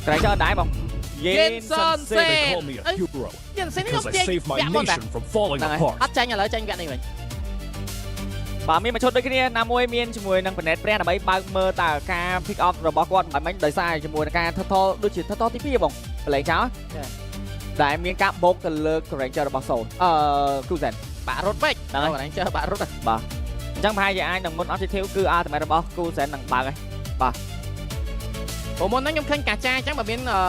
Granger ដែរបង យេនសុនសេ They call me a hero យេនសេននេះខ្ញុំ because I ជែក saved my វគ្គមុនតា nation from falling ហ្នឹងហើយ apart. អត់ចាញ់ឥឡូវចាញ់វគ្គនេះវិញ បាទមានមួយឈុតដូចគ្នាណាមួយមានជាមួយនឹងប្រណិតព្រះដើម្បីបើកមើលតើការ pick up របស់គាត់មិនមិញដោយសារជាមួយនឹងការថថដូចជាថថទី2បងប្រឡែងចោលដែលមានការបោកទៅលើ Granger របស់សូនអឺគូសែន បាក់រត់ពេក ហ្នឹងហើយ ហ្នឹងចេះបាក់រត់ហ៎ បាទអញ្ចឹងប្រហែលជាអាចនឹងមុន objective គឺ ultimate របស់គូសែននឹងបើកហើយ ព្រោះមុនហ្នឹងខ្ញុំឃើញកាចាអញ្ចឹងបើមានអឺ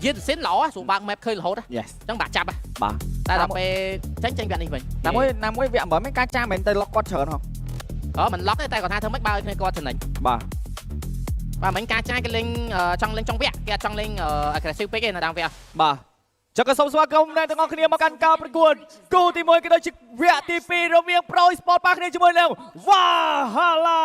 យេនសិនល្អស្រួលបើក map ឃើញរហូតហ៎ Yes អញ្ចឹងបាក់ចាប់ហ៎ បាទ តែដល់ពេលចាញ់ចាញ់វគ្គនេះវិញ ណាមួយណាមួយវគ្គ8មានការចាំមិនទៅលុកគាត់ច្រើនហ៎ អឺមិនឡុកទេតែគាត់ថាធ្វើម៉េចបើឲ្យគ្នាគាត់ចំណេញ បាទ បាទមិញការចាគេលេងចង់លេងចង់វគ្គគេអត់ចង់លេង aggressive ពេកទេនៅដើមវគ្គ បាទចុះក៏សូមស្វាគមន៍អ្នកទាំងអស់គ្នាមកកាន់ការប្រកួតគូទី1ក៏ដូចជាវគ្គទី2រវាង Pro Sport ប៉ះគ្នាជាមួយនឹង Valhalla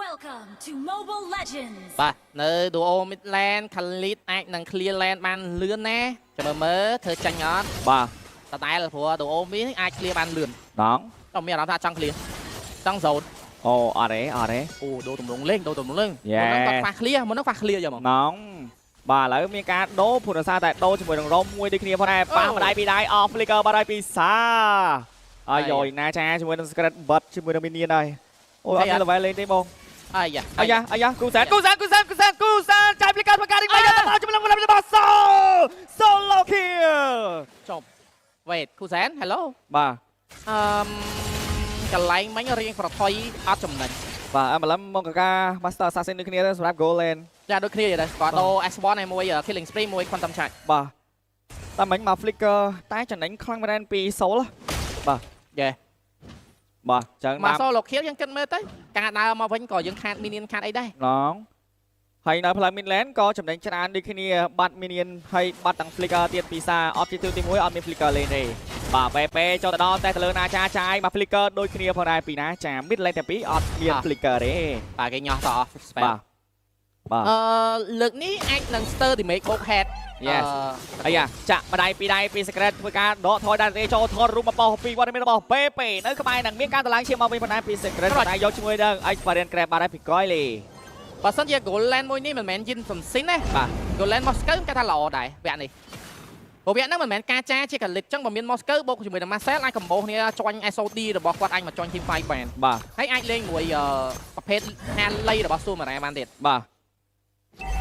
Welcome to Mobile Legends! បាទនៅ duo mid lane Khalid អាចនឹង clear lane បានលឿនណាចាំមើលមើលធ្វើចាញ់អត់ បាទ តដែលព្រោះ duo mid នេះអាច clear បានលឿន ដង តែមានអារម្មណ៍ថាចង់ clear ចង់ zone អូអត់ទេអត់ទេ អូដូរតម្រងលេងដូរតម្រងលេង Yes. មុនហ្នឹងគាត់ខ្វះ clear មុនហ្នឹងខ្វះ clear យកមក ណងបាទឥឡូវមានការដូរព្រោះដោយសារតែដូរជាមួយនឹងរោមមួយដូចគ្នាផងដែរប៉ះម្ដាយពីរដៃអស់ flicker បាត់ហើយពីសាអាយយណាចាជាមួយនឹង secret បិទជាមួយនឹង minion ហើយអូអត់មាន level លេងទេបង អាយ៉ា អាយ៉ាអាយ៉ាគូសែនគូសែនគូសែនគូសែនគូសែនចាយ flicker ធ្វើការនេះមកយកទៅជាមួយនឹងរបស់សូ solo kill ចប់ wait គូសែន hello បាទ អឺមកន្លែងមិញរៀងប្រថុយអត់ចំណេញ បាទអម្លឹមមកកា Master Assassin ដូចគ្នាដែរសម្រាប់ gold lane ចាដូចគ្នាដែរគាត់ដូរ S1 ឲ្យមួយ Killing Spree មួយ Quantum Charge បាទតែមិញមក flicker តែចំណេញខ្លាំងមែនទែនពី Soul បាទ យេ បាទចឹង មក solo kill យើងគិតមើលទៅការដើរមកវិញក៏យើងខាត minion ខាតអីដែរ ណងហើយនៅផ្លូវ mid lane ក៏ចំណេញច្រើនដូចគ្នាបាត់ minion ហើយបាត់ទាំង flicker ទៀតពីសា objective ទី1អត់មាន flicker លេងទេបាទពេពេចូលទៅដល់តែទៅលើណាចាចាយមក flicker ដូចគ្នាផងដែរពីណាចា mid lane តែពីរអត់មាន flicker ទេ បាទគេញាស់តអស់ spell បាទបាទ អឺលើកនេះអាចនឹង stir damage បូក head Yes អាយ៉ាចាក់ម្ដាយពីរដៃពី secret ធ្វើការដកថយដែរទេចូលថតរូបមកបោះពីវត្តមានរបស់ពេពេនៅក្បែរនឹងមានការតម្លើងឈាមមកវិញប៉ុណ្ណាពី secret តែយកជាមួយនឹង Experience Grab បាទហើយពីកយលី បើសិនជា gold lane មួយនេះមិនមែនយិនសំស៊ីនណា បាទ gold lane Moskov គេថាល្អដែរវគ្គនេះព្រោះវគ្គហ្នឹងមិនមែនការចាជាកលិតចឹងបើមាន Moskov បូកជាមួយនឹង Marcel អាចកម្បោគ្នាចាញ់ SOD របស់គាត់អាចមកចាញ់ team fight បាន បាទ ហើយអាចលេងមួយប្រភេទហាលីរបស់ស៊ូម៉ារ៉ាបានទៀត បាទ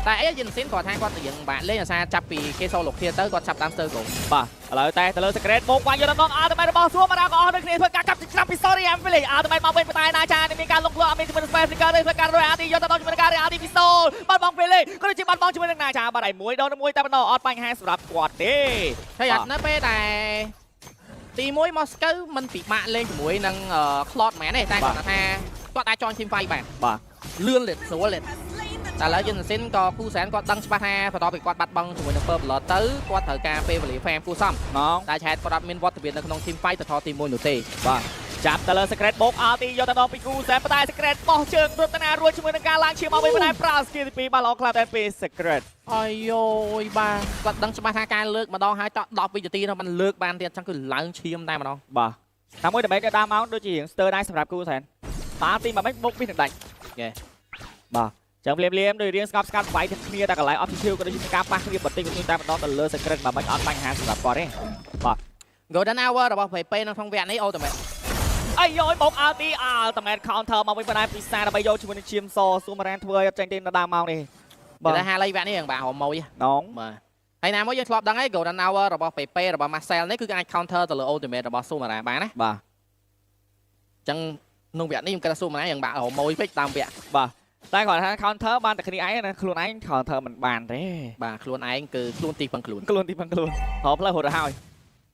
តែអីយិនស៊ីនគាត់ថាគាត់រៀងបាក់លេងអាសាចាប់ពីគេ solo clear ទៅគាត់ចាប់តាម stir goal បាទឥឡូវតែទៅលើ secret បូកវាយយកដល់ ultimate របស់សួរមកដល់ក៏អស់ដូចគ្នាធ្វើការកាប់ឆ្នាំពី sorry អំពី ultimate មកវិញប៉ុន្តែណាចានេះមានការលុកលក់អត់មានជាមួយនឹង spell flicker ទេធ្វើការរយ RT យកទៅដល់ជាមួយនឹងការ RT ពីសូលបាត់បង់ពេលលេក៏ដូចជាបាត់បង់ជាមួយនឹងណាចាបាត់ហើយមួយដល់មួយតែប៉ុណ្ណោះអត់បញ្ហាសម្រាប់គាត់ទេ ហើយអត់នៅពេលដែលទី1 Moskov មិនពិបាកលេងជាមួយនឹង Claude មែនទេតែគាត់ថាគាត់អាចចង team fight បាន បាទ លឿនលេតស្រួលលេតតែឥឡូវយិនស៊ីនក៏គូសែនគាត់ដឹងច្បាស់ថាបន្ទាប់ពីគាត់បាត់បង់ជាមួយនឹង Purple ទៅគាត់ត្រូវការពេលវេលា farm គូសំ ណង តែឆែតគាត់អត់មានវត្តមាននៅក្នុង team fight ទៅថតទី1នោះទេ បាទចាប់ទៅលើ secret បូក RT យកទៅដល់ពីគូសែនប៉ុន្តែ secret បោះជើងរត់ទៅណារួចជាមួយនឹងការឡើងឈាមមកវិញប៉ុន្តែប្រើ skill ទី2បានល្អខ្លាំងតែពី secret អាយយយបាទគាត់ដឹងច្បាស់ថាការលើកម្ដងហើយត10វិនាទីនោះมันលើកបានទៀតអញ្ចឹងគឺឡើងឈាមតែម្ដង បាទតាមមួយដើម្បីដើមមកដូចជារៀងស្ទើរដែរសម្រាប់គូសែនបាទទីមកមិនបុកពីនឹងដាច់ យេ បាទចឹងភ្លាមភ្លាមដូចរៀងស្ងប់ស្ងាត់វាយទាំងគ្នាតែកន្លែង objective ក៏ដូចជាការប៉ះគ្នាបន្តិចបន្តួចតែម្ដងទៅលើ secret មកមិនអត់បញ្ហាសម្រាប់គាត់ទេបាទ Golden Hour របស់ PP នៅក្នុងវគ្គនេះ Ultimate អាយយបុក RT Ultimate Counter មកវិញប៉ុន្តែពិសាដើម្បីយកជាមួយនឹងឈាមសស៊ូម៉ារ៉ានធ្វើឲ្យអត់ចេញទេនៅដើមម៉ោងនេះ បាទតែហាលីវគ្គនេះបាទហមមួយ ណង បាទហើយណាមួយយើងធ្លាប់ដឹងហើយ Golden Hour របស់ PP របស់ Marcel នេះគឺអាច counter ទៅលើ Ultimate របស់ Sumara បានណា បាទ អញ្ចឹងក្នុងវគ្គនេះខ្ញុំគិតថា Sumara យ៉ាងបាក់រមមួយពេកតាមវគ្គ បាទតែគាត់ថា counter បានតែគ្នាឯងណាខ្លួនឯង counter មិនបានទេ បាទខ្លួនឯងគឺខ្លួនទីពឹងខ្លួន ខ្លួនទីពឹងខ្លួនរកផ្លូវរត់ទៅហើយ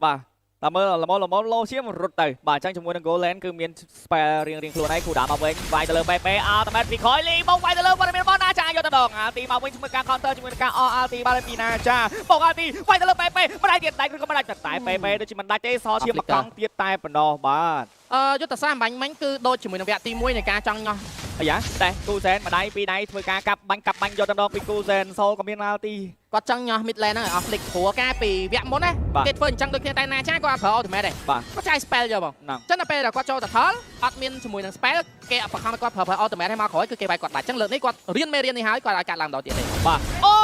បាទតែមើលល្មមល្មមលោឈាមរត់ទៅបាទអញ្ចឹងជាមួយនឹង Gold Lane គឺមាន spell រៀងរៀងខ្លួនឯងគូដាក់មកវិញវាយទៅលើ PP Ultimate ពីក្រោយលីបងវាយទៅលើវត្តមានរបស់ណាចាយកទៅដង RT មកវិញជាមួយការ counter ជាមួយនឹងការអ RT បាទពីណាចាបង RT វាយទៅលើ PP មិនដាច់ទៀតដាច់ឬក៏មិនដាច់តែ PP ដូចជាមិនដាច់ទេសល់ឈាមមួយកង់ទៀតតែប៉ុណ្ណោះបាទ អឺយុទ្ធសាស្ត្របាញ់មិញគឺដូចជាមួយនឹងវគ្គទី1នៃការចង់ញាស់ អាយ៉ាតែគូសែនម្ដាយពីរដៃធ្វើការកាប់បាញ់កាប់បាញ់យកតែម្ដងពីគូសែនសូលក៏មាន ulti គាត់ចង់ញាស់ mid lane ហ្នឹងឲ្យអស់ flick ព្រោះការពីវគ្គមុនណាគេធ្វើអញ្ចឹងដូចគ្នាតែណាចាគាត់អត់ប្រើ ultimate ទេគាត់ចាយ spell យកបងអញ្ចឹងដល់ពេលដែលគាត់ចូលទៅថលអត់មានជាមួយនឹង spell គេអត់បង្ខំឲ្យគាត់ប្រើ ultimate ឲ្យមកក្រោយគឺគេវាយគាត់ដាច់អញ្ចឹងលើកនេះគាត់រៀនមេរៀននេះហើយគាត់ឲ្យកាត់ឡើងម្ដងទៀតទេ បាទអូ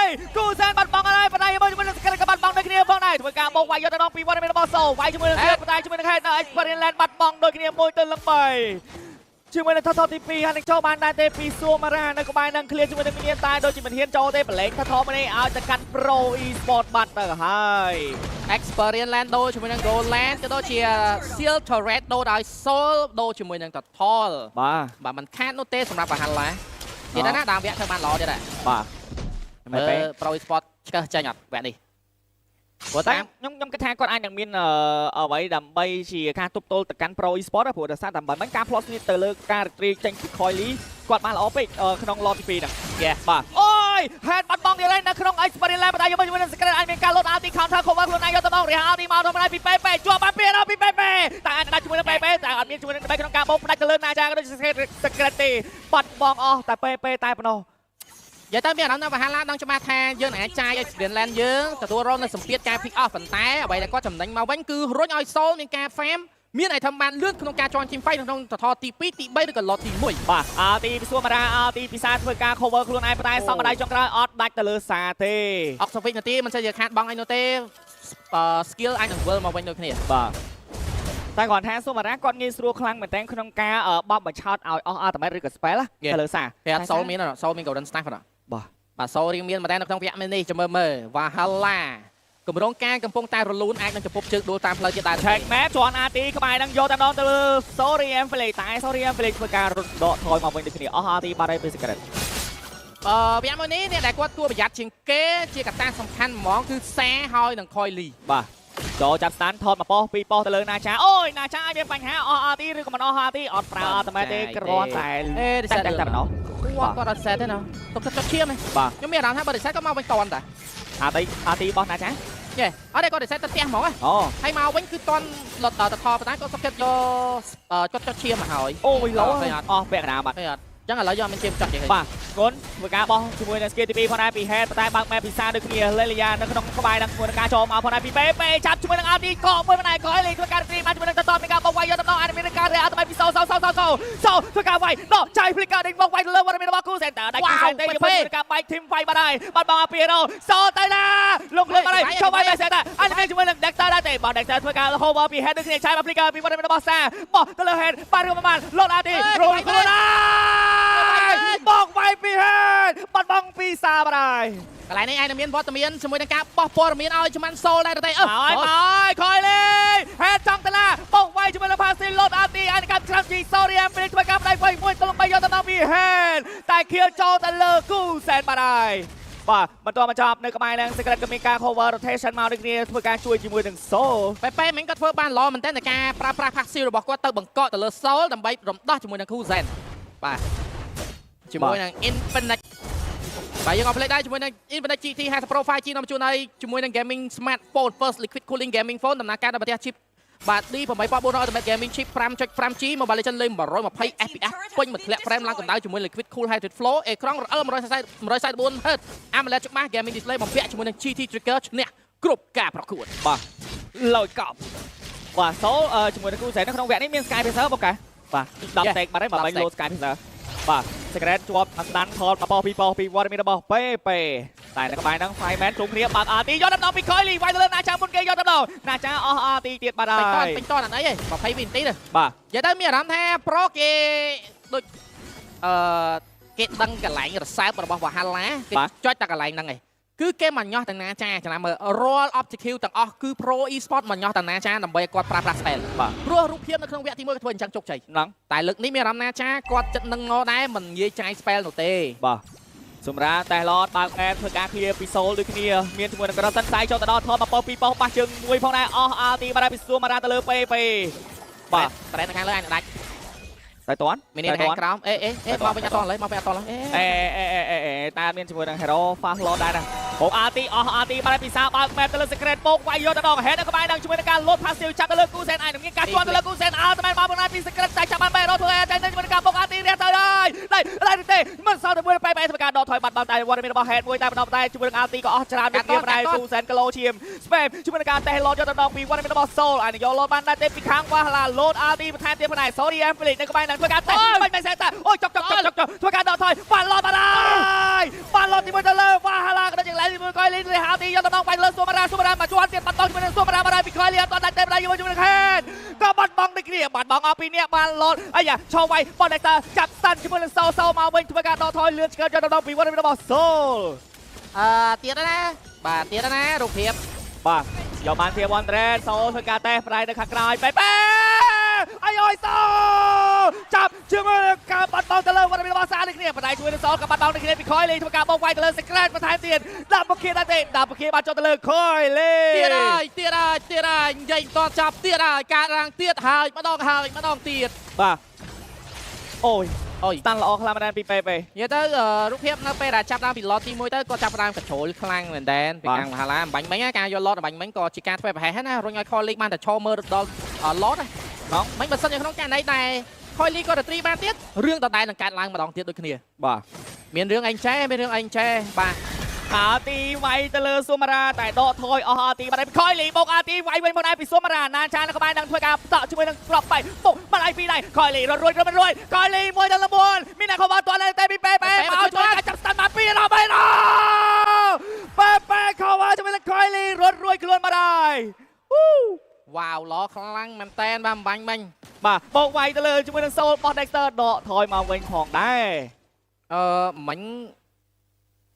យគូសែនបាត់បង់ហើយបដៃជាមួយនឹង skill ក៏បាត់បង់ដូចគ្នាផងដែរធ្វើការបោកវាយយកទៅដល់ពីវត្តមានរបស់សូវាយជាមួយនឹងបដៃជាមួយនឹង head នៅ Experience Land បាត់បង់ដូចគ្នា1ទៅ3ជាមួយនឹងថថទី2ហើយនឹងចូលបានដែរទេពីសួមារ៉ានៅក្បែរនឹងឃ្លាជាមួយនឹងមានតែដូចជាមិនហ៊ានចូលទេប្រឡែងថថមួយនេះឲ្យទៅកាន់ Pro Esport បាត់ទៅហើយ Experience Land ដូរជាមួយនឹង Gold Land ក៏ដូចជា Seal Turret ដូរដោយ Soul ដូរជាមួយនឹង Turtle បាទ បាទมันខាតនោះទេសម្រាប់ Valhalla និយាយទៅណាដើមវគ្គធ្វើបានល្អទៀតដែរ បាទ មើល Pro Esport ឆ្កឹះចេញអត់វគ្គនេះព្រោះ តែ តាម ខ្ញុំគិតថាគាត់អាចនឹងមានអ្វីដើម្បីជាការទប់ទល់ទៅកាន់ Pro Esport ព្រោះដោយសារតែមិនការផ្លោះស្និទ្ធទៅលើការរីករាយចេញពី Coily គាត់បានល្អពេកក្នុង lot ទី2ហ្នឹងបាទអូយហេតុបាត់បង់ទៀតហើយនៅក្នុង Experience Lab តែជាមួយនឹង Secret អាចមានការលោត RT counter cover ខ្លួនឯងយកទៅមករះ RT មកទៅមកពីពេពេជាប់បានពីដល់ពីពេពេតែអាចដាច់ជាមួយនឹងពេពេតែអត់មានជាមួយនឹងដើម្បីក្នុងការបោកផ្ដាច់ទៅលើណាចាក៏ដូចជា Secret ទេបាត់បង់អស់តែពេពេតែប៉ុណ្ណោះ និយាយទៅមានអារម្មណ៍ថា Valhalla ដឹងច្បាស់ថាយើងនឹងអាចចាយ Experience Land យើងទទួលរងនៅសម្ពាធការ pick off ប៉ុន្តែអ្វីដែលគាត់ចំណេញមកវិញគឺរុញឲ្យ Soul មានការ farm មាន item បានលឿនក្នុងការជន់ team fight ក្នុងតថទី2ទី3ឬក៏ lot ទី1 បាទអាទីពិសួរមារាអាទីពិសាធ្វើការ cover ខ្លួនឯងប៉ុន្តែសំម្ដាយចុងក្រោយអត់ដាច់ទៅលើសាទេ អុកសិវិនាទីមិនសូវជាខាតបង់អីនោះទេ skill អាចនឹងវិលមកវិញដូចគ្នា បាទតែគាត់ថាសូមារ៉ាគាត់ងាយស្រួលខ្លាំងមែនតើក្នុងការបបបញ្ឆោតឲ្យអស់ ultimate ឬក៏ spell ទៅលើសា គេអត់ Soul មាន Soul មាន Golden Staff អត់ បាទ បាទ Soul រៀងមានមែនតើនៅក្នុងវគ្គនេះចាំមើលមើល Valhalla គម្រោងការកំពុងតែរលូនអាចនឹងចំពប់ជើងដួលតាមផ្លូវទៀតដែរ check map ជន់អាទីក្បែរនឹងយកតែម្ដងទៅលើ Sorry M Play តែ Sorry M Play ធ្វើការរត់ដកថយមកវិញដូចគ្នាអស់អាទីបាត់ហើយពី Secret អឺវគ្គមួយនេះអ្នកដែលគាត់គួរប្រយ័ត្នជាងគេជាកត្តាសំខាន់ហ្មងគឺសាហើយនិងខយលី បាទចូលចាប់ស្តានថតមកប៉ុសពីរប៉ុសទៅលើណាចាអូយណាចាអាចមានបញ្ហាអស់អាទីឬក៏មិនអស់អាទីអត់ប្រើអត់តែទេគ្រាន់តែ អេ តែតែប៉ុណ្ណោះ គាត់អត់សេតទេណាទុកទឹកចុះឈាមហ៎ បាទ ខ្ញុំមានអារម្មណ៍ថាបើ reset ក៏មកវិញតន់តា អាទីអាទីរបស់ណាចា យេអត់ទេគាត់ reset ទៅផ្ទះហ្មងហ៎ អូ ហើយមកវិញគឺតន់លត់តថប៉ុន្តែគាត់សុខចិត្តយកគាត់ចុះឈាមមកហើយ អូយលោអស់ពាក់កណ្ដាលបាត់ ឃើញអត់អញ្ចឹងឥឡូវយកមានឈាមចុះទេ បាទគុណធ្វើការបោះជាមួយនឹង skill ទី2ផងដែរពី head ប៉ុន្តែបើក map ពិសាដូចគ្នាលេលយ៉ានៅក្នុងក្បែរនឹងជាមួយនឹងការចូលមកផងដែរពី PP ចាប់ជាមួយនឹង RT កមួយម្នាក់ក៏ឲ្យលេធ្វើការរីបានជាមួយនឹងតតមានការបោះវាយយកតំណងអាចមានការរះអត់បែបពីសោសោសោសោសោសោធ្វើការវាយដកចាយ flicker ដេញបោះវាយទៅលើវត្តមានរបស់គូសែនតើដាច់គូសែនទេជាមួយនឹងការបែក team fight បាត់ហើយបាត់បង់អាពីរ៉ូសោទៅណាលងលុយបាត់ហើយចូលវាយបែសេតអាចមានជាមួយនឹង Dexter ដែរទេបើ Dexter ធ្វើការ cover ពី head ដូចគ្នាឆាយមក flicker ពីវត្តមានរបស់សាបោះទៅលើ head បាត់រួមប្រមាណលត់ RT រងខ្លួនហើយ បងវាយពីហេតបាត់បងពីសាបាត់ហើយក ន្លែងនេះឯងនឹងមានវត្តមានជាមួយនឹងការបោះព័ត៌មានឲ្យច្មាន់សូលដែរទេអឺ មកហើយមកហើយខយលេហេតចង់ទៅណាបងវាយជាមួយនឹងផាស៊ីលុតអាទីអានកាប់ឆ្នាំជីសូរីអែមពីធ្វើការផ្ដៃໄວមួយទល់3យកទៅដល់ពីហេតតែខៀវចូលទៅលើគូសែនបាត់ហើយបាទបន្តមកចប់នៅក្បែរនឹង Secret ក៏មានការ cover rotation មកដូចគ្នាធ្វើការជួយជាមួយនឹង Soul ប៉េប៉េមិញគាត់ធ្វើបានល្អមែនទែនในការប្រើប្រាស់ passive របស់គាត់ទៅបង្កកទៅលើ Soul ដើម្បីរំដោះជាមួយនឹង Kuzen បាទជាមួយនឹង Infinite បាទយើងអត់ភ្លេចដែរជាមួយនឹង Infinite GT 50 Pro 5G នាំជូនឲ្យជាមួយនឹង Gaming Smartphone First Liquid Cooling Gaming Phone ដំណើរការដល់ប្រទេស chip បាទ D8400 Ultimate Gaming Chip 5.5G Mobile Legends លេង120 FPS ពេញមួយធ្លាក់ frame ឡើងកម្ដៅជាមួយ Liquid Cool Hybrid Flow អេក្រង់ RL 144 Hz AMOLED ច្បាស់ Gaming Display បំពាក់ជាមួយនឹង GT Trigger ឈ្នះគ្រប់ការប្រកួត បាទលយកប់បាទ Soul ជាមួយនឹងគូសែននៅក្នុងវគ្គនេះមាន Sky Pacer បងកាបាទ10 stack បាត់ហើយបាទបាញ់លោ Sky Pacer បាទ Secret ជាប់អាស្ដានថតបោះពីបោះពីវត្តមានរបស់ពេពេតែនៅក្បែរហ្នឹង Fireman ជុំគ្នាបើក RT យកដល់ពី Coily វាយទៅលើណាចាមុនគេយកដល់ណាចាអស់ RT ទៀតបាត់ហើ យ ពេញតពេញតអត់អីទេ20វិនាទីទេ បាទ និយាយទៅមានអារម្មណ៍ថាប្រូគេដូចអឺគេដឹងកន្លែងរសើបរបស់វ៉ាហាឡាគេចុចតែកន្លែងហ្នឹងឯងគឺគេមកញាស់ទាំងណាចាចំណាំមើលរាល់ objective ទាំងអស់គឺ Pro Esport មកញាស់ទាំងណាចាដើម្បីឲ្យគាត់ប្រើប្រាស់ spell បាទ ព្រោះរូបភាពនៅក្នុងវគ្គទី1គាត់ធ្វើអញ្ចឹងជោគជ័យ ហ្នឹង តែលើកនេះមានអារម្មណ៍ណាចាគាត់ចិត្តនឹងងដែរមិនងាយចាយ spell នោះទេ បាទសម្រាប់តែឡតបើកអែធ្វើការ clear ពីសូលដូចគ្នាមានជាមួយនឹងក្រសិនសាយចូលទៅដល់ថតមកប៉ុពីប៉ុប៉ះជើងមួយផងដែរអស់ RT បាត់ហើយពីសួរមកទៅលើពេពេបាទ ត្រែនៅខាងលើអាចនឹងដាច់ តែតាន់ មាននៅខាងក្រោមអេអេអេមកវិញអត់តឡើយមកវិញអត់តឡើយអេ អេអេអេអេអេតាមានជាមួយនឹង Hero Fast Lord ដែរណា បោក RT អស់ RT បានពីសាបើក map ទៅលើ Secret បោកវាយយកទៅដល់ head នៅក្បែរនឹងជាមួយនឹងការលោត passive ចាប់ទៅលើគូសែនអាចនឹងមានការជន់ទៅលើគូសែនអល់តែមកបងពី Secret តែចាប់បានបែររត់ធ្វើឲ្យតែជាមួយនឹងការបោក RT រះទៅហើយតែតែទេមិនសល់តែមួយបែបែធ្វើការដកថយបាត់បង់តែវត្តមានរបស់ head មួយតែម្ដងតែជាមួយនឹង RT ក៏អស់ច្រើនដូចគ្នាដែរគូសែនគីឡូឈាម spam ជាមួយនឹងការតេះលោតយកទៅដល់ពីវត្តមានរបស់ Soul អាចនឹងយកលោតបានដែរទេពីខាងវ៉ាឡាលោត RT បន្ថែមទៀតផ្នែក Sorry M Felix នៅក្បែរនឹងធ្វើការតេះបាញ់បែសេតាអូយចុកចុកចុកចុកធ្វើការដកថយបានលោតបានហើយបានលោតទីមួយទៅលើវ៉ាឡាក៏ដូចជាឡៃទីមួយកយលីរះ RT យកទៅដល់បាញ់លើសូម៉ារ៉ាសូម៉ារ៉ាមកជាន់ទៀតបាត់បង់ជាមួយនឹងសូម៉ារ៉ាមកហើយពីខយលីអត់ដាច់ទេដែរជាមួយនឹង Head ក៏បាត់បង់ដូចគ្នាបាត់បង់អស់ពីនេះបានលោតអាយ៉ាឆោវាយបនតែចាប់ស្តាន់ជាមួយនឹងសោសោមកវិញធ្វើការដកថយលឿនឆ្កើយកទៅដល់ពីវត្តរបស់ Soul អឺទៀតណាបាទទៀតណារូបភាព បាទយកបានធា1 trade សូធ្វើការតេស្តប្រៃនៅខាងក្រោយបែបែអាយអយសូចាប់ជាមួយនឹងការបាត់បង់ទៅលើវត្តមានរបស់សានេះគ្នាបដៃជួយនឹងសូក៏បាត់បង់ដូចគ្នាពីខយលេធ្វើការបោកវាយទៅលើ Secret បន្ថែមទៀតដាក់មកគៀដែរទេដាក់មកគៀបានចូលទៅលើខយលេ ទៀតហើយទៀតហើយទៀតហើយនិយាយមិនតចាប់ទៀតហើយការរាងទៀតហើយម្ដងហើយម្ដងទៀត បាទអូយ អូយ តាន់ល្អខ្លាំងមែនពីពេពេ និយាយទៅរូបភាពនៅពេលដែលចាប់ដើមពី lot ទី1ទៅគាត់ចាប់ដើម control ខ្លាំងមែនតើពីខាងមហាឡាអំបាញ់មិញការយក lot អំបាញ់មិញក៏ជាការធ្វើប្រហែសណារុញឲ្យ call league បានតែឈរមើលដល់ lot ណាមិញបើសិនជាក្នុងករណីដែល call league ក៏រត្រីបានទៀតរឿងដដែលនឹងកើតឡើងម្ដងទៀតដូចគ្នា បាទ មានរឿងអញចេះមានរឿងអញចេះបាទ អាទីវាយទៅលើស៊ូម៉ារ៉ាតែដកថយអស់អាទីបាត់ហើយខយលីបុកអាទីវាយវិញមកដែរពីស៊ូម៉ារ៉ាណាចានៅក្បែរនឹងធ្វើការផ្តក់ជាមួយនឹងក្របបែកបុកបាត់ហើយពីរដែរខយលីរត់រួចរត់មិនរួចខយលីមួយដល់9មានអ្នកខំអត់ទាន់តែពីពេពេមកជួយការចាប់ស្តាន់មកពីដល់3ដល់ពេពេខំជាមួយនឹងខយលីរត់រួចខ្លួនមកដែរហ៊ូ វ៉ាវល្អខ្លាំងមែនតើបាទអំបាញ់មិញ បាទបោកវាយទៅលើជាមួយនឹងសូលរបស់ Dexter ដកថយមកវិញផងដែរ អឺមិញ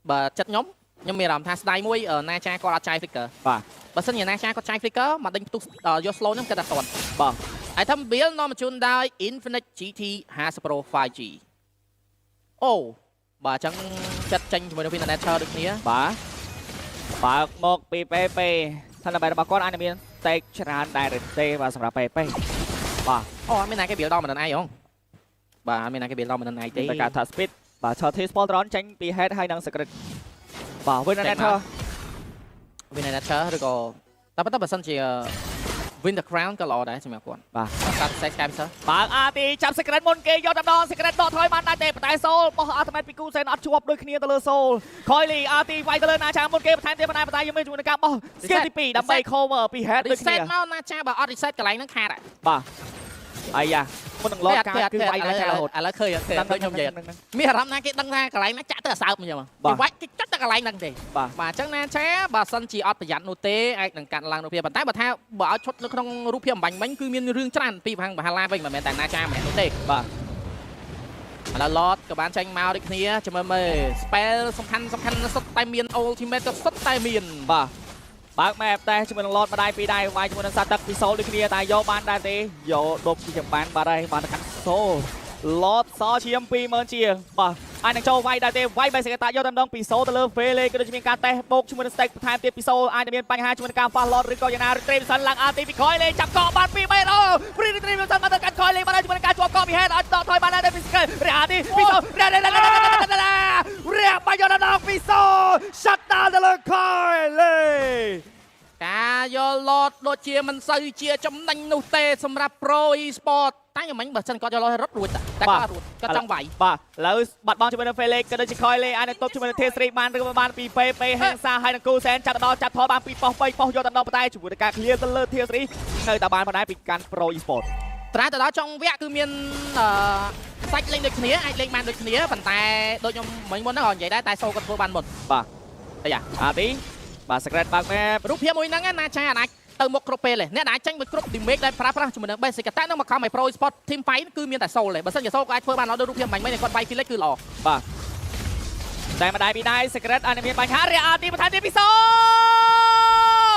បើចិត្តខ្ញុំខ្ញុំមានអារម្មណ៍ថាស្ដាយមួយណាចាគាត់អត់ចាយ flicker បាទ បើសិនជាណាចាគាត់ចាយ flicker មកដេញផ្ទុះយក slow ខ្ញុំគិតថាតន់ បាទ item build នាំមកជូនដោយ Infinix GT 50 Pro 5G អូបាទអញ្ចឹងចិត្តចេញជាមួយនឹង Internet ដូចគ្នា បាទបើកមកពីពេពេឋានៈរបស់គាត់អាចនឹងមានតេកច្រើនដែរឬទេបាទសម្រាប់ពេពេបាទ អូអត់មានណាគេ build ដល់មិនដល់ឯងហងបាទអត់មានណាគេ build ដល់មិនដល់ឯងទេ តែការថា speed បាទឆ T Spoltron ចេញពី head ហើយនឹង secret បាទវិញ Nether Winner Nature ឬក៏តែប៉ុន្តែបើសិនជា Win the Crown ក៏ល្អដែរសម្រាប់គាត់ បាទ បាទសា Sky Sky បើក RT ចាប់ secret មុនគេយកតែម្ដង secret ដកថយបានដែរទេប៉ុន្តែសូលបោះ ultimate ពីគូសែនអត់ជាប់ដូចគ្នាទៅលើសូលខយលី RT វាយទៅលើណាចាមុនគេបន្ថែមទៀតប៉ុន្តែប៉ុន្តែយើងមានជាមួយនឹងការបោះ skill ទី2ដើម្បី cover ពី head ដូចគ្នា reset មកណាចាបើអត់ reset កន្លែងហ្នឹងខាត បាទអាយ៉ាមុននឹងលោតការគឺវាយណាចារហូត ឥឡូវឃើញឃើញឃើញខ្ញុំនិយាយមានអារម្មណ៍ណាគេដឹងថាកន្លែងហ្នឹងចាក់ទៅអាសើបអញ្ចឹងគេវាយគេចាក់តែកន្លែងហ្នឹងទេ បាទ បាទអញ្ចឹងណាចាបើសិនជាអត់ប្រយ័ត្ននោះទេអាចនឹងកាត់ឡើងរូបភាពប៉ុន្តែបើថាបើឲ្យឈុតនៅក្នុងរូបភាពអំបញ្ញមិញគឺមានរឿងច្រើនពីខាងបហាឡាវិញមិនមែនតែណាចាម្នាក់នោះទេ បាទ ឥឡូវ Lord ក៏បានចេញមកដូចគ្នាចាំមើលមើល spell សំខាន់សំខាន់សុទ្ធតែមាន ultimate ក៏សុទ្ធតែមាន បាទបើក map តែជាមួយនឹង Lord ម្ដាយពីរដៃវាយជាមួយនឹងសត្វទឹកពីសូលដូចគ្នាតែយកបានដែរទេយកដប់ពីចម្បានបាត់ហើយបានទៅកាន់សូល Lord សឈាម20000ជាងបាទអាចនឹងចូលវាយដែរទេវាយបែសកតាយកតែម្ដងពីសូលទៅលើ Vele ក៏ដូចជាមានការតេស្តបូកជាមួយនឹង stack បន្ថែមទៀតពីសូលអាចនឹងមានបញ្ហាជាមួយនឹងការ fast Lord ឬក៏យ៉ាងណា Retribution ឡើង RT ពីក្រោយលេចាប់កបាន2 3អូ Free Retribution បានទៅកាន់ក្រោយលេបានជាមួយនឹងការជាប់កពី head ឲ្យដកថយបានដែរពី skill រះ RT ពីសូលរះរះរះរះបាញ់យកដល់ពីសូល shut down ទៅលើខយលេ ការយក Lord ដូចជាមិនសូវជាចំណេញនោះទេសម្រាប់ Pro Esport តែយ៉ាងម៉េចបើសិនគាត់យក Lord រត់រួចតែគាត់រួចគាត់ចង់វាយ បាទឥឡូវបាត់បង់ជាមួយនឹង Felix ក៏ដូចជា Coyle អាចនឹងទប់ជាមួយនឹង T3 បានឬក៏បានពី PP ហេងសាហើយនឹងគូសែនចាប់ដល់ចាប់ថយបានពីប៉ុស3ប៉ុសយកទៅដល់ប៉ុន្តែជាមួយនឹងការ clear ទៅលើ T3 នៅតែបានប៉ុន្តែពីកាន់ Pro Esport ត្រាទៅដល់ចុងវគ្គគឺមានអឺសាច់លេងដូចគ្នាអាចលេងបានដូចគ្នាប៉ុន្តែដូចខ្ញុំមិញមុនហ្នឹងក៏និយាយដែរតែសូគាត់ធ្វើបានមុន បាទ អាយ៉ា អាទីបាទ Secret បើក map រូបភាពមួយហ្នឹងណាចាអាចទៅមុខគ្រប់ពេលទេអ្នកដែលអាចចាញ់មួយគ្រប់ damage ដែលប្រើប្រាស់ជាមួយនឹង basic តែនឹងមកខំឲ្យ Pro Sport Team Fight គឺមានតែសូលទេបើសិនជាសូលក៏អាចធ្វើបានល្អដូចរូបភាពមិញមិញគាត់វាយ Felix គឺល្អ បាទតែម្ដាយពីដៃ Secret អាចនឹងមានបញ្ហារះអាទីបន្ថែមទៀតពីសូ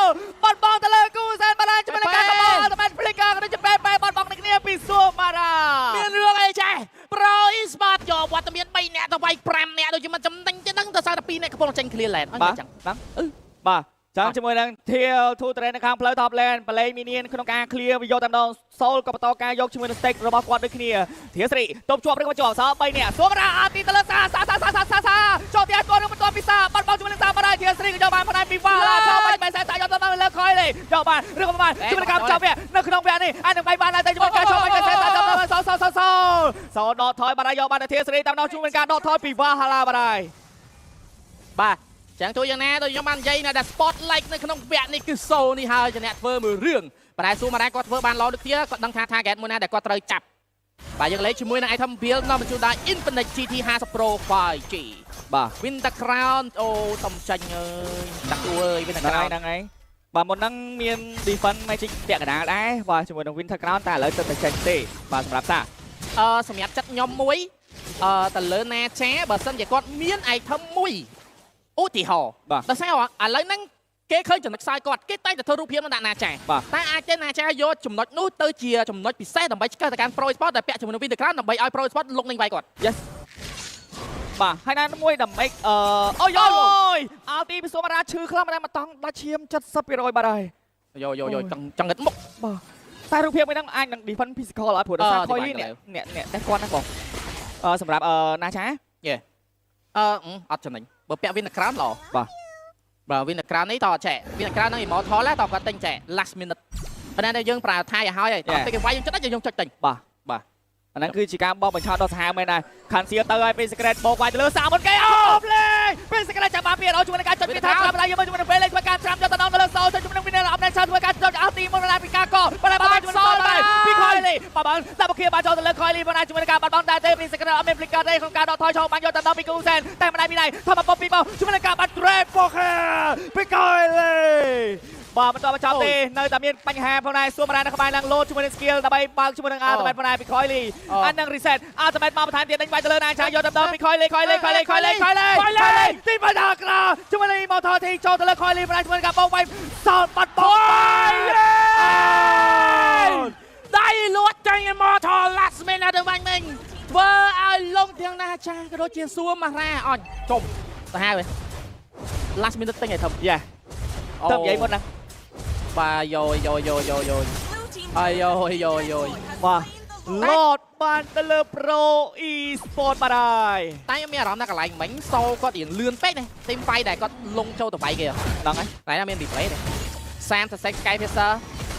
លបាត់បង់ទៅលើគូសែនបានជាមួយនឹងការកបោតែ Flicker ក៏ដូចជាបែបបាត់បង់នឹងគ្នាពីសួម៉ារ៉ា មានរឿងអីចេះ Pro Sport យកវត្តមាន3នាក់ទៅវាយ5នាក់ដូចជាមិនចំណេញទេដឹងតែសារតែ2នាក់កំពុងចេញ clear lane អ បាទ ញ្ចឹង ហ្នឹងអឺបាទចាំជាមួយនឹង Tier 2 Train នៅខាងផ្លូវ Top Lane បលេងមីនៀនក្នុងការ clear វាយកតែម្ដង Soul ក៏បន្តការយកជាមួយនឹង Stake របស់គាត់ដូចគ្នាធាស្រីទប់ជាប់ឬក៏ជាប់សល់3នាក់សួមរាអាទីទៅលើសាសាសាសាសាសាចូលទីអត់ទាន់នឹងបន្តពីសាបាត់បង់ជាមួយនឹងសាបាត់ហើយធាស្រីក៏ លីយកបានឬក៏បានជាមួយនឹងការចាប់វគ្គនៅក្នុងវគ្គនេះអាចនឹងបាយបានដែរតែជាមួយការចូលបាយកសែតតាមសសសសសដកថយបាត់ហើយយកបានធាសេរីតាមដល់ជួយនឹងការដកថយពីវ៉ាហាឡាបាត់ហើយ។ បាទចឹងជួយយ៉ាងណាដូចខ្ញុំបាននិយាយណាដែល spotlight នៅក្នុងវគ្គនេះគឺសូនេះហើយជាអ្នកធ្វើមួយរឿងប៉ុន្តែសួរមកដែរគាត់ធ្វើបានល្អដូចគ្នាគាត់ដឹងថា target មួយណាដែលគាត់ត្រូវចាប់បាទយើងលេខជាមួយនឹង item build នាំបញ្ជូនដល់ Infinix GT 50 Pro 5G បាទ។ Winter Crown អូតំចាញ់អើយតាក់អើយ Winter ហ្នឹងហើយ Crown ហ្នឹងហើយបាទមុនហ្នឹងមាន defense magic ពាក់កណ្ដាលដែរបាទជាមួយនឹង Winter Crown តែឥឡូវទៅតែចេញទេបាទសម្រាប់សា សម្រាប់ចិត្តខ្ញុំមួយទៅលើណាចាបើសិនជាគាត់មាន item មួយឧទាហរណ៍ បាទ ដោយសារឥឡូវហ្នឹងគេឃើញចំណុចខ្សោយគាត់គេតែងតែធ្វើរូបភាពនឹងដាក់ណាចា បាទ តែអាចទេណាចាយកចំណុចនោះទៅជាចំណុចពិសេសដើម្បីឆ្កឹះទៅកាន់ Pro Sport ដែលពាក់ជាមួយនឹង Winter Crown ដើម្បីឲ្យ Pro Sport លុកនឹងវាយគាត់ Yes បាទហើយណាមួយដើម្បីអូយយអាល់ទីពីសូមារ៉ាឈឺខ្លាំងម្ដងមកតង់ដាច់ឈាម70%បាត់ហើយ យោយោយោចង់ចង់ងឹតមុខ បាទតែរូបភាពមួយហ្នឹងអាចនឹង defense physical អត់ព្រោះដោយសារ អឺ ខុយអ្នកអ្នកអ្នកតែគាត់ហ្នឹងបងសម្រាប់ណាឆា អត់ចំណេញបើពាក់ Winter Crown ល្អ បាទ បើ Winter Crown នេះតចែ Winter Crown ហ្នឹង Immortal ដែរតគាត់ទិញចែ last minute ប៉ុន្តែយើងប្រើថៃឲ្យហើយតពេលគេវាយយើងចុចយើងចុចទិញ បាទ បាទ។ អាហ្នឹងគឺជាការបោកបញ្ឆោតដ៏សាហាវមែនដែរខាន់សៀទៅឲ្យពេល secret បោកវាយទៅលើសាមុនគេអូភ្លេងពេល secret ចាប់បានពីរជាមួយនឹងការចុចពីថាត្រាប់ដែរយើងជាមួយនឹងពេលលេងធ្វើការត្រាំយកទៅដល់ទៅលើសោចុចជាមួយនឹងវិនអបណែឆាធ្វើការចុចអស់ទីមុនដល់ពីការកប៉ុន្តែបានជាមួយនឹងសោដែរពីខយលីបាទបានដាក់បខៀបានចូលទៅលើខយលីប៉ុន្តែជាមួយនឹងការបាត់បង់ដែរទេពី secret អត់មាន flicker ទេក្នុងការដកថយចូលបានយកទៅដល់ពីគូសែនតែម្ដាយពីណៃធម្មពុំពីបោជាមួយនឹងការបាត់ trap បោកពីខយលីបាទបន្តបញ្ចប់ទេនៅតែមានបញ្ហាផងដែរសួរមរ៉ានៅក្បែរឡើងលោតជាមួយនឹង skill ដើម្បីបើកជាមួយនឹង ultimate ផងដែរពីខយលី អាននឹង reset ultimate មកបន្ថែមទៀតដេញវាយទៅលើណាឆាយកទៅដល់ពីខយលីខយលីខយលីខយលីខយលីខយលីទីបាត់ក្រជាមួយនឹងមកថទីចូលទៅលើខយលីបន្ថែមជាមួយនឹងការបោកវាយសោតបាត់បោក ដៃលួចចាញ់ Immortal last minute ទៅបាញ់មិញធ្វើឲ្យលងទាំងណាចាក៏ដូចជាសួរម៉ារ៉ាអញជុំទៅហើយ last minute ទិញឲ្យធំ យ៉ាទៅនិយាយមុនណា បាទយោយោយោយោយោ Blue team អាយយោយោយោ បាទលតបានទៅលើ Pro E-sport បាត់ហើយ តែខ្ញុំមានអារម្មណ៍ថាកន្លែងមិញសូគាត់រៀងលឿនពេកណាទីមហ្វៃដែលគាត់លងចូលទៅវាយគេ ហ្នឹងហើយ តែណាមាន replay ទេ30 Sky Piercer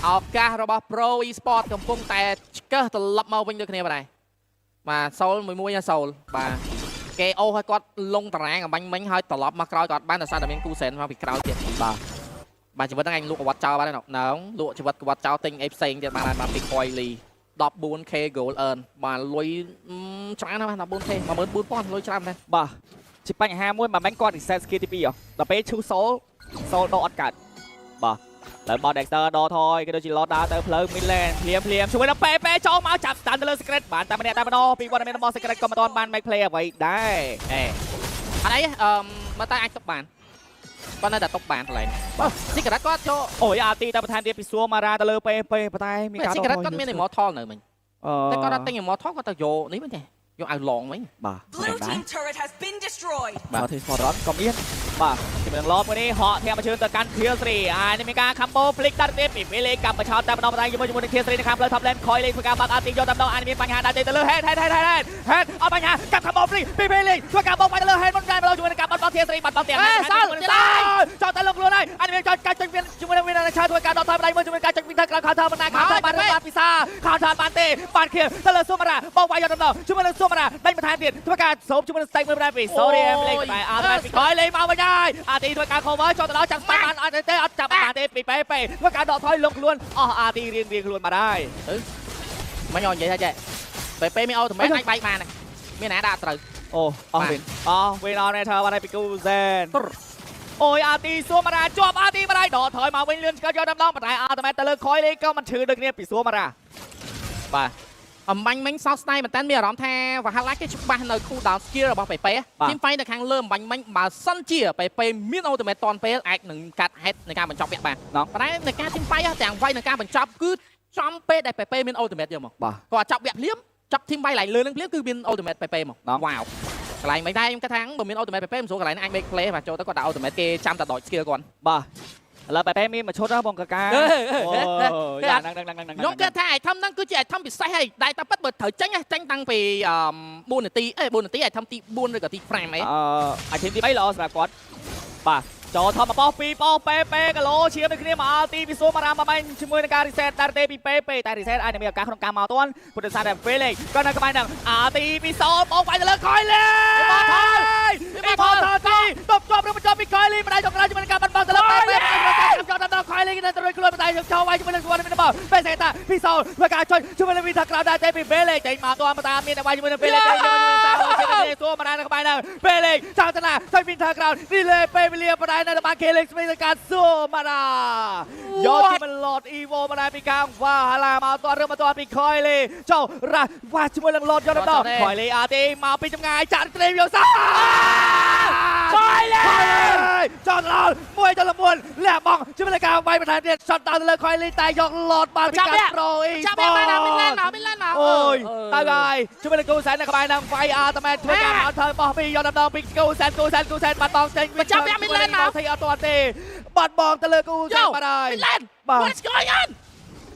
ឱកាសរបស់ Pro E-sport កំពុងតែឆ្កឹះត្រឡប់មកវិញដូចគ្នាបាទដែរបាទសូលមួយមួយសូលបាទគេអូសឲ្យគាត់លងតារាងអំបញ្ញមិញហើយត្រឡប់មកក្រោយគាត់បានតែសារតែមានគូសែនមកពីក្រោយទៀត បាទ បាទជីវិតហ្នឹងឯងលក់អវត្តចោលបានហើយណងលក់ជីវិតអវត្តចោលទិញអីផ្សេងទៀតបានហើយបាទពី Coily 14K gold earn បាទលុយច្រើនណាស់បាទ 14K 14,000លុយច្រើនមែន បាទជាបញ្ហាមួយមិនមែនគាត់ reset skill ទី2ហ៎ដល់ពេលឈឺសូលសូលដកអត់កើតបាទលើបោ Dexter ដកថយគេដូចជា Lord ដើរទៅផ្លូវ mid lane ភ្លាមភ្លាមជួយដល់ពេពេចូលមកចាប់ស្តាន់ទៅលើ Secret បានតែម្នាក់តែម្ដងពីវត្តមានរបស់ Secret ក៏មិនទាន់បាន make play អ្វីដែរ អេអត់អីអឺមើលតែអាចទុកបានគាត់នៅតែទុកបានកន្លែងបាទ Secret គាត់ចូល អូយអាទីតែបន្ថែមទៀតពីសួរម៉ារ៉ាទៅលើពេពេប៉ុន្តែមានការ Secret គាត់មាន Immortal នៅមិញ អឺ តែគាត់អត់ទិញ Immortal គាត់ទៅយកនេះវិញទេយកឲ្យឡងវិញ បាទ Blue team turret has been destroyed. បាទធីស្ពតរ៉នក៏មានបាទជាមួយនឹងឡមួយនេះហក់ធាក់មកជឿនទៅកាន់ Kill 3អានេះមានការ combo flick ដាក់ទៀតពីពេលលេកាប់បឆោតតែម្ដងម្ដងជាមួយជាមួយនឹង Kill 3នៅខាងផ្លូវ top lane ខយលេងធ្វើការបាក់អាទីយកតែម្ដងអានេះមានបញ្ហាដែរទេទៅលើ head head head head head អត់បញ្ហាកាប់ combo flick ពីពេលលេងធ្វើការបោកបាច់ទៅលើ head មុនតែម្ដងជាមួយនឹងការបាត់បង់ Kill 3បាត់បង់ទៀតចោលតែលុកខ្លួនហើយអានេះមានចោលកាច់ចុចមានជាមួយនឹងមានឆាធ្វើការដកថយម្ដងមួយជាមួយការចុចវិញទៅក្រោយ counter បណ្ណា counter បានបានពិសា counter បានទេបាន kill ទៅលើសុមារាបោកវាយយកតែម្ដងជាមួយនឹងសុមារាដេញបន្ថែមទៀតធ្វើការសូមជាមួយនឹង stake មួយម្ដងពី sorry អេមលេងតែអត់តែពីក្រោយលេងមកវិញហើយអាទីធ្វើការ cover ចូលទៅដល់ចាំស្បាបានអត់ទេអត់ចាប់បានទេពីពេពេធ្វើការដកថយលុកខ្លួនអស់អាទីរៀងរៀងខ្លួនមកហើយ មិញអត់និយាយថាចេះពេលពេលមានអូតូម៉េតអាចបែកបានមានណាដាក់ត្រូវ អូអស់វិញអស់វិញអស់ណែធ្វើបានហើយពីគូសែនអូយអាទីសួរមារាជាប់អាទីបារៃដកថយមកវិញលឿនឆ្កល់យកតែម្ដងប៉ុន្តែអាតមែទៅលើខយលេងក៏មិនឈឺដូចគ្នាពីសួរមារា បាទអំបញ្ញមិញសោកស្ដាយមែនតើមានអារម្មណ៍ថាវ៉ាហាឡាគេច្បាស់នៅ cool down skill របស់ពេពេ team fight នៅខាងលើអំបញ្ញមិញបើសិនជាពេពេមាន ultimate តនពេលអាចនឹងកាត់ហេតុនៃការបញ្ចប់វគ្គបានប៉ុន្តែในការ team fight ទាំងវាយនិងការបញ្ចប់គឺចំពេលដែលពេពេមាន ultimate យកមក បាទ គាត់ចាប់វគ្គភ្លាមចាប់ team fight ឡើងលើនឹងភ្លាមគឺមាន ultimate ពេពេមកវ៉ាវកន្លែងមិនដែរខ្ញុំគិតថាបើមាន ultimate ពេពេមិនស្រួលកន្លែងហ្នឹងអាច make play បាទចូលទៅគាត់ដាក់ ultimate គេចាំតែដក skill គាត់ បាទឥឡូវបែបមានមួយឈុតហ៎បងកាកាអូយ៉ាងហ្នឹងហ្នឹងហ្នឹង ខ្ញុំគិតថា item ហ្នឹងគឺជា item ពិសេសហើយដែលតែពិតបើត្រូវចេញចេញតាំងពី4នាទីអេ4នាទី item ទី4ឬក៏ទី5អី អឺ item ទី3ល្អសម្រាប់គាត់បាទ ចូលថប់មកបោះពីរបោះពេពេគីឡូឈាមដូចគ្នាមកអល់ទីពីសួរមករ៉ាមកបាញ់ជាមួយនឹងការ reset តែទេពីពេពេតែ reset អាចនឹងមានឱកាសក្នុងការមកទាន់ពុទ្ធសាសនាពេលក៏នៅក្បែរហ្នឹងអាទីពីសោបោកវាយទៅលើខយលេ មកថល ពីថលទីតបជាប់ឬបញ្ចប់ពីខយលីម្ដាយចុងក្រោយជាមួយនឹងការបាត់បង់ទៅលើពេពេចូលដល់ខយលីនៅទៅរួចខ្លួនម្ដាយចូលវាយជាមួយនឹងសួនមានបោពេសេតាពីសោធ្វើការចុចជាមួយនឹងវីថាក្រៅដែរទេពីពេលេចេញមកទាន់តាមមានវាយជាមួយនឹងពេលេចេញជាមួយនឹងសាសួរម្ដាយនៅក្បែរហ្នឹងពេលេចោលតាចុចវីថាក្រៅរីលេពេលវេលាម្ដាយនៅបានគេលេងស្មីនឹងការសួរម៉ាដាយកទីមិន Lord Evo ម្ដាយពីខាងវ៉ាហាឡាមកទាន់ឬមកទាន់ពីខយលីចូលរ៉ាវ៉ាជាមួយនឹង Lord យកដល់ខយលីអាទីមកពីចម្ងាយចាក់ត្រីយកសា ខយលី ចោលដល់1-1លះបង់ជាមួយនឹងការវាយបន្ថែមទៀត shot ដល់ទៅលើខយលីតែយក Lord បានពីការ Pro E ចាប់បានណាមីឡែនមកមីឡែនមក អូយទៅហើយជាមួយនឹងគូសែននៅក្បែរនឹងវាយអាតមែនធ្វើការអត់ធ្វើបោះពីយកដល់ពីគូសែនគូសែនគូសែនបាត់បង់ចេញទីអត់ទាន់ទេបាត់បង់ទៅលើគូសែនបាត់ហើយ មីឡែន បាទ What's going on?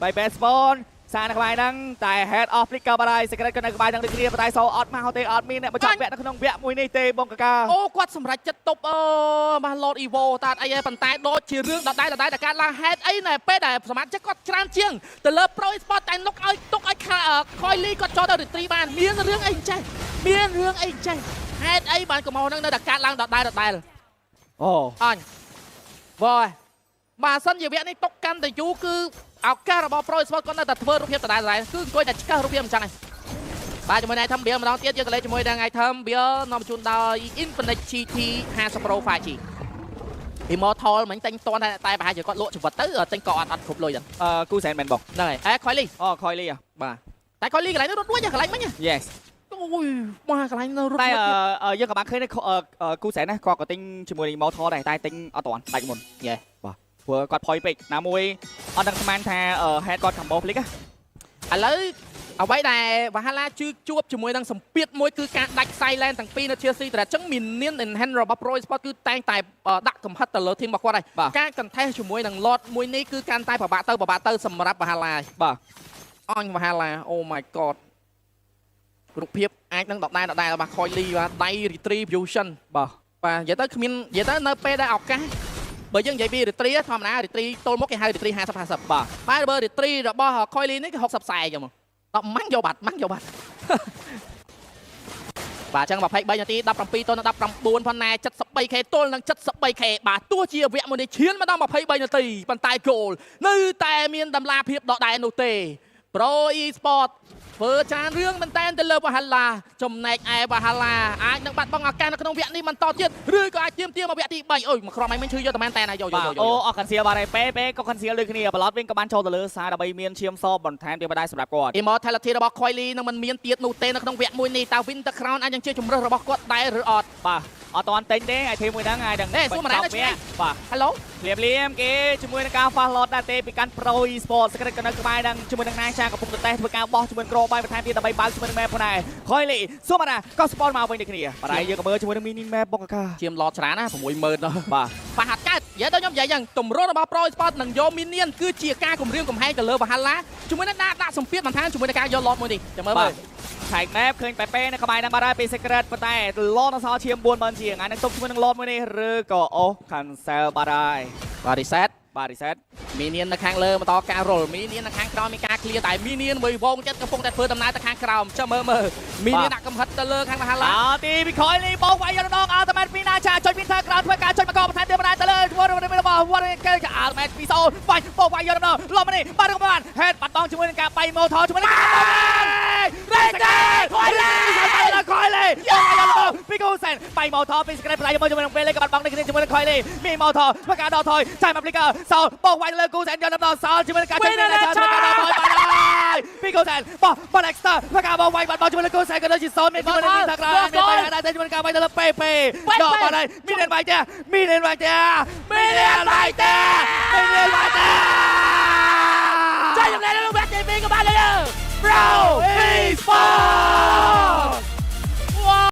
បាយបែ spawn សារនៅក្បែរហ្នឹងតែ head off flicker បាត់ហើយ secret ក៏នៅក្បែរហ្នឹងដូចគ្នាប៉ុន្តែសូអត់មកទេអត់មានអ្នកបញ្ចប់វគ្គនៅក្នុងវគ្គមួយនេះទេបងកាកា អូគាត់សម្រេចចិត្តទប់អឺបាទ Lord Evo តាអីហើយប៉ុន្តែដូចជារឿងដដែលដដែលតែការឡើងហេតុអីណែពេលដែលសមាជិកគាត់ច្រើនជាងទៅលើ Pro Sport តែនុកឲ្យទុកឲ្យខយលីគាត់ចូលទៅ retreat បានមានរឿងអីចេះមានរឿងអីចេះហេតុអីបានកំហុសហ្នឹងនៅតែកើតឡើងដដែលដដែល អូ អញវ៉យបាទសិនជាវគ្គនេះຕົកកាន់តែយូរគឺឱកាសរបស់ Pro Sport គាត់នៅតែធ្វើរូបភាពដដែលដដែលគឺអង្គុយតែឆ្កឹះរូបភាពអញ្ចឹងឯងបាទជាមួយនឹង item វាម្ដងទៀតយើងក៏លេខជាមួយនឹង item វានាំជូនដោយ Infinix GT 50 Pro 5G Immortal មិញទិញតន់តែតែប្រហែលជាគាត់លក់ជីវិតទៅទិញក៏អត់អត់គ្រប់លុយដែរ អឺគូសែនមែនបង ហ្នឹងហើយអេខយលី អូខយលី បាទតែខយលីកន្លែងនោះរត់រួចកន្លែងមិញ Yes អូយបាទកន្លែងនោះរត់ តែ រួច យើងក៏បានឃើញគូសែនណាគាត់ក៏ទិញជាមួយនឹង Immortal ដែរតែទិញអត់ទាន់ដាច់មុន យេ បាទព្រោះគាត់ផុយពេកណាមួយអត់ដឹងស្មានថា head គាត់ combo flick ឥឡូវអ្វីដែលវ៉ាហាឡាជឿជួបជាមួយនឹងសម្ពាធមួយគឺការដាច់ silent ទាំងពីរនៅ Chelsea តែអញ្ចឹងមាននាន enhance របស់ Pro Sport គឺតែងតែដាក់កំហិតទៅលើ team របស់គាត់ហើយការ contest ជាមួយនឹង Lord មួយនេះគឺកាន់តែពិបាកទៅពិបាកទៅសម្រាប់វ៉ាហាឡា បាទ អញវ៉ាហាឡា Oh my god រូបភាពអាចនឹងដដែលដដែលបាទខយលីបាទដៃ retribution បាទ បាទនិយាយទៅគ្មាននិយាយទៅនៅពេលដែលឱកាសបើយើងនិយាយពី retri ធម្មតា retri ទល់មុខគេហៅ retri 50 50 បាទ បាទបើ retri របស់ខយលីនេះគឺ60 40ចឹងមកដល់ម៉ាំងយកបាត់ម៉ាំងយកបាត់ បាទអញ្ចឹង23នាទី17ទល់នឹង19ផងណែ 73K ទល់នឹង 73K បាទទោះជាវគ្គមួយនេះឈានមកដល់23នាទីប៉ុន្តែគោលនៅតែមានតម្លាភាពដដែលនោះទេ Pro Esport ធ្វើច្រើនរឿងមែនតែនទៅលើវ៉ាហាឡាចំណែកឯវ៉ាហាឡាអាចនឹងបាត់បង់ឱកាសនៅក្នុងវគ្គនេះបន្តទៀតឬក៏អាចទៀមទាមកវគ្គទី3អូយមកក្រុមឯងមិនឈឺយកតែមែនតែនហើយយកយកយក បាទអូអស់ cancel បាទហើយពេពេក៏ cancel ដូចគ្នាប្លត់វិញក៏បានចូលទៅលើសារដើម្បីមានឈាមសបន្ថែមទៀតបណ្ដែរសម្រាប់គាត់ Immortality របស់ Coily នឹងមិនមានទៀតនោះទេនៅក្នុងវគ្គមួយនេះតើ Winter Crown អាចនឹងជាជំរើសរបស់គាត់ដែរឬអត់ បាទអត់តាន់ទិញទេអាយធីមមួយហ្នឹងអាចនឹង េសួរម្នាក់នៅឆ្ងាយ បាទ Hello ភ្លាមភ្លាមគេជាមួយនឹងការ fast lot ដែរទេពីកាន់ Pro Esport សក្តិក៏នៅក្បែរហ្នឹងជាមួយនឹងណាចាកំពុងតែតេស្តធ្វើការបោះជាមួយនឹងក្របាយបន្ថែមទៀតដើម្បីបើកជាមួយនឹង map ផងដែរខយលីសួរមកណាក៏ spawn មកវិញដូចគ្នាបាទហើយយើងក៏មើលជាមួយនឹង mini map បងកាកា ជាមឡតច្រើនណា60000ដល់ បាទ បាហាត់កើតនិយាយទៅខ្ញុំនិយាយយ៉ាងទម្រង់របស់ Pro Sport នឹងយក Minion គឺជាការគម្រាមកំហែងទៅលើវ៉ាហាឡាជាមួយនឹងដាក់ដាក់សម្ពាធបន្ថែមជាមួយនឹងការយក Lord មួយនេះចាំមើលមើល ឆែក map ឃើញប៉ែប៉ែនៅក្បែរហ្នឹងបាទហើយពី secret ប៉ុន្តែ lot នៅសល់ឈាម40000ជាងអានឹងទុកជាមួយនឹង lot មួយនេះឬក៏អូ cancel បាទហើយ បាទ reset បាទ reset Minion នៅខាងលើបន្តការរុល Minion នៅខាងក្រោមមានការ clear តែ Minion មួយវងចិត្តកំពុងតែធ្វើដំណើរទៅខាងក្រោមចាំមើលមើល Minion ដាក់កំហិតទៅលើខាងវ៉ាហាឡា អើទីពីខយលីបោកវាយយកម្ដងអល់តមែនពីណាចាចុចពីថាក្រោយធ្វើការចុចមកកបន្ថែមទៀតបណ្ដែរទៅលើជាមួយនឹងរបស់វត្តគេអល់តមែនពីសូបាញ់បោកវាយយកម្ដងលំនេះបាទក៏បានហេតុបាត់បង់ជាមួយនឹងការបាយម៉ូថជាមួយនឹងរេតេខយលីខយលីយកយកម្ដងពីកូសែនបាយម៉ូថពីស្ក្រេបផ្លាយជាមួយនឹងពេលលេក៏បាត់បង់ដូចគ្នាជាមួយនឹងខយលីមីម៉ូថធ្វើការដកថយចាយមកព្លីកាសោបោកវាយលើគូសែនយកម្ដងសល់ជាមួយនឹងការចុចពីណាចាធ្វើការដកថយបាទហើយពីកូសែនបោះបាត់អេកស្តាធ្វើការបោកវាយបាត់បង់ជាមួយនឹងគូសែនក៏ដូចជាសល់មានជាមួយនឹងថាក្រោយមានបាយដែរតែជាមួយនឹងការវាយទៅលើពេពេដកបាត់ហើយមានអ្នកវាយទេមានអ្នកវាយទេមានអ្នកវាយទេ